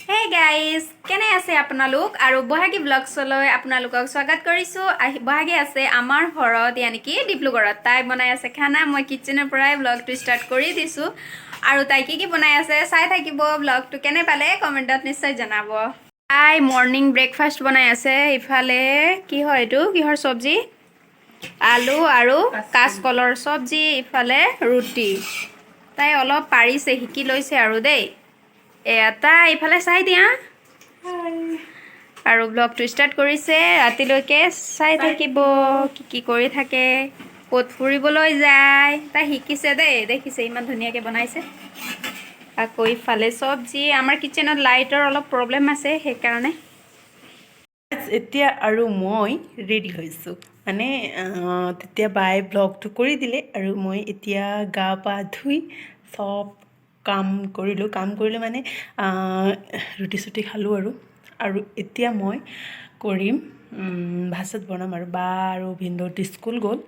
Hey guys, কেনে আছে আপোনালোক? আৰু বহাগী ব্লগছলৈ আপোনালোকক স্বাগত কৰিছোঁ। আহি বহাগী আছে আমাৰ ঘৰত, ইয়ানিকি ডিব্ৰুগড়ত। তাই বনাই আছে খানা। মই কিটচেনৰ পৰাই ব্লগটো ষ্টাৰ্ট কৰি দিছোঁ আৰু তাই কি কি বনাই আছে চাই থাকিব। ব্লগটো কেনে পালে কমেণ্টত নিশ্চয় জনাব। তাই মৰ্ণিং ব্ৰেকফাষ্ট বনাই আছে। ইফালে কি হয় এইটো? কিহৰ চব্জি? আলু আৰু কাচকলৰ চব্জি। ইফালে ৰুটি। তাই অলপ পাৰিছে, শিকি লৈছে আৰু দেই। এয়া তাই, ইফালে চাই দিয়া। আৰু ব্লগটো ষ্টাৰ্ট কৰিছে। ৰাতিলৈকে চাই থাকিব কি কি কৰি থাকে, ক'ত ফুৰিবলৈ যায়। তাই শিকিছে দেই, দেখিছে ইমান ধুনীয়াকৈ বনাইছে। আকৌ ইফালে চব্জি। আমাৰ কিটচেনত লাইটৰ অলপ প্ৰব্লেম আছে, সেইকাৰণে। এতিয়া আৰু মই ৰেডি হৈছোঁ। মানে তেতিয়া বায়ে ব্লগটো কৰি দিলে আৰু মই এতিয়া গা পা ধুই চব কাম কৰিলোঁ। কাম কৰিলোঁ মানে ৰুটি চুটি খালোঁ আৰু আৰু এতিয়া মই কৰিম ভাত চাত বনাম। আৰু বা আৰু ভিনদেউত স্কুল গ'ল,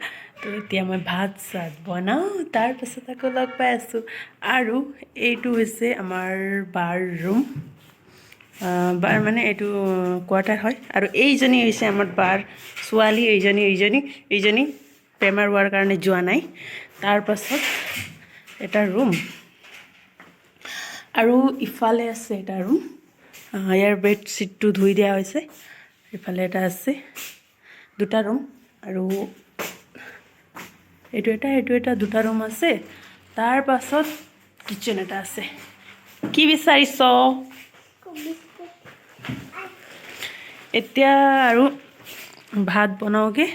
তো এতিয়া মই ভাত চাত বনাওঁ, তাৰপাছত আকৌ লগ পাই আছোঁ। আৰু এইটো হৈছে আমাৰ বাৰ ৰুম। বাৰ মানে এইটো কোৱাৰ্টাৰ হয়। আৰু এইজনী হৈছে আমাৰ বাৰ ছোৱালী। এইজনী এইজনী এইজনী বেমাৰ হোৱাৰ কাৰণে যোৱা নাই। তাৰপাছত এটা ৰুম আৰু ইফালে আছে এটা ৰুম। ইয়াৰ বেডশ্বীটটো ধুই দিয়া হৈছে। ইফালে এটা আছে, দুটা ৰুম। আৰু এইটো এটা, এইটো এটা, দুটা ৰুম আছে। তাৰপাছত কিটচেন এটা আছে। কি বিচাৰিছ এতিয়া? আৰু ভাত বনাওঁগৈ।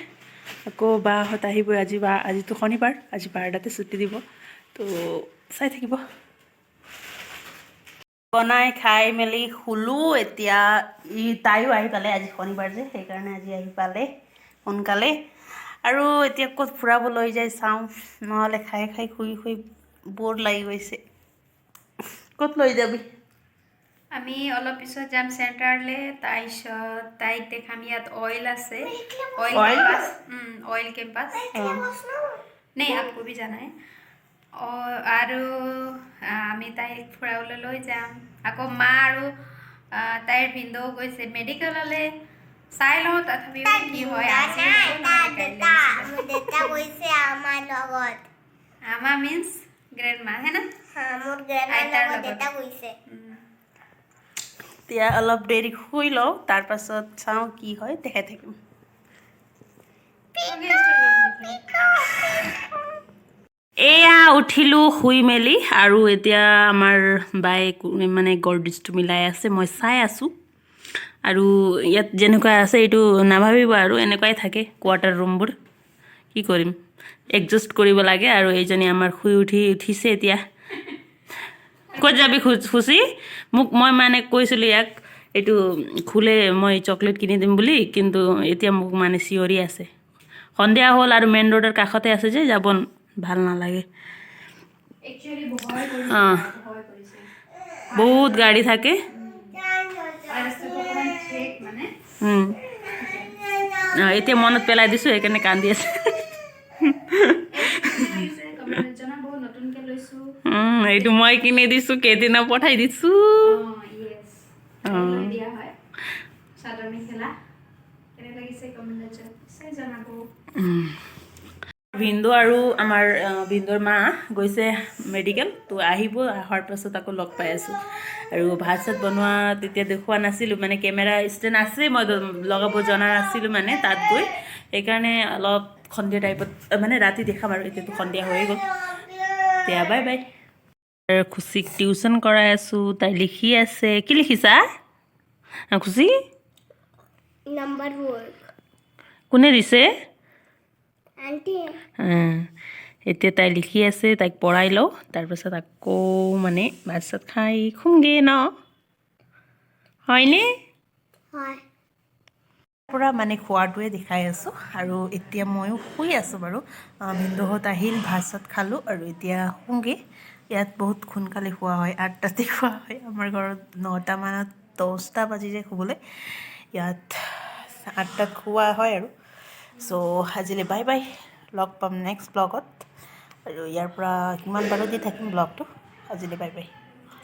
আকৌ বাহঁত আহিবই আজি। বা আজিতো শনিবাৰ, আজি 12টাতে ছুটি দিব, তো চাই থাকিব। বনাই খাই মেলি শুলোঁ। এতিয়া ই তাইও আহি পালে। আজি শনিবাৰ যে, সেইকাৰণে আজি আহি পালে সোনকালে। আৰু এতিয়া ক'ত ফুৰাব লৈ যায় চাওঁ, নহ'লে খাই খাই শুই শুই বৰ লাগি গৈছে। ক'ত লৈ যাবি? আমি অলপ পিছত যাম চেণ্টাৰলৈ। তাৰপিছত তাইক দেখাম। ইয়াত অইল আছে, oil. Oil? Campus, oil campus. नहीं, आपको भी जाना है। আৰু আমি তাইক ফুৰাবলৈ লৈ যাম। আকৌ মা আৰু তাইৰ ভিনদেউ গৈছে মেডিকেললৈ। চাই লওঁ তথাপিও কি হয়। আজি হ'ব, নহ'লে কাইলৈ গুচি যাম। দেউতা গৈছে আমাৰ লগত। আমা মিন্স গ্ৰেণ্ড মা, হে না? হা, মোৰ গ্ৰেণ্ডমাৰ। আইতাৰ লগত লগত। দেউতা গৈছে। এতিয়া অলপ দেৰি শুই লওঁ, তাৰপাছত চাওঁ কি হয়, দেখাই থাকিম। এয়া উঠিলোঁ শুই মেলি আৰু এতিয়া আমাৰ বায়ে মানে গডৰেজটো মিলাই আছে, মই চাই আছোঁ। আৰু ইয়াত যেনেকুৱা আছে এইটো নাভাবিব আৰু, এনেকুৱাই থাকে কোৱাৰ্টাৰ ৰুমবোৰ। কি কৰিম, এডজাষ্ট কৰিব লাগে। আৰু এইজনী আমাৰ শুই উঠি উঠিছে। এতিয়া ক'ত যাবি খুচি? মোক মই মানে কৈছিলোঁ ইয়াক এইটো খুলে মই চকলেট কিনি দিম বুলি, কিন্তু এতিয়া মোক মানে চিঞৰি আছে। সন্ধিয়া হ'ল আৰু মেইন ৰোডৰ কাষতে আছে যে, যাব ভাল নালাগে। একচুৱেলি ভয় কৰিছে। অঁ। ভয় কৰিছে। বহুত গাড়ী থাকে। ৰাস্তাটো অকণমান ঠেক মানে। অঁ, এতিয়া মনত পেলাই দিছোঁ, সেইকাৰণে কান্দি আছে। কেনে লাগিছে কমেণ্টত জনাব। নতুনকৈ লৈছোঁ। এইটো মই কিনি দিছোঁ, কেইদিনা পঠাই দিছোঁ। অঁ, য়েছ। লৈ দিয়া হয় চাদৰ মেখেলা। কেনে লাগিছে কমেণ্টত নিশ্চয় জনাব। ভিনদেউ আৰু আমাৰ ভিনদেউৰ মা গৈছে মেডিকেল, তো আহিব। অহাৰ পাছত আকৌ লগ পাই আছোঁ। আৰু ভাত চাত বনোৱা তেতিয়া দেখুওৱা নাছিলোঁ, মানে কেমেৰা ষ্টেণ্ড আছে, মই লগাব জনা নাছিলোঁ মানে তাত গৈ। সেইকাৰণে অলপ সন্ধিয়া টাইপত, মানে ৰাতি দেখাম আৰু। এতিয়াতো সন্ধিয়া হৈয়ে গ'ল। এতিয়া বাই বাই। খুচিক টিউচন কৰাই আছোঁ, তাই লিখি আছে। কি লিখিছা খুচি? Number work. কোনে দিছে? আন্টি। এতিয়া তাই লিখি আছে, তাইক পঢ়াই লওঁ। তাৰপাছত আকৌ মানে ভাত চাত খাই শুমগৈ ন, হয়নে? হয়। পৰা মানে খোৱাটোৱে দেখাই আছোঁ। আৰু এতিয়া ময়ো শুই আছোঁ বাৰু। ভিনদেউহঁত আহিল, ভাত চাত খালোঁ আৰু এতিয়া শুওঁগৈ। ইয়াত বহুত সোনকালে খোৱা হয়, 8টাতে খোৱা হয়। আমাৰ ঘৰত 9টামানত, 10টা বাজি যায় শুবলৈ। ইয়াত 8টাত খোৱা হয়। আৰু চ' আজিলৈ বাই বাই, লগ পাম নেক্সট ব্লগত। আৰু ইয়াৰ পৰা কিমান পাৰোঁ দি থাকিম ব্লগটো। আজিলৈ bye bye,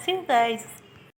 see you guys.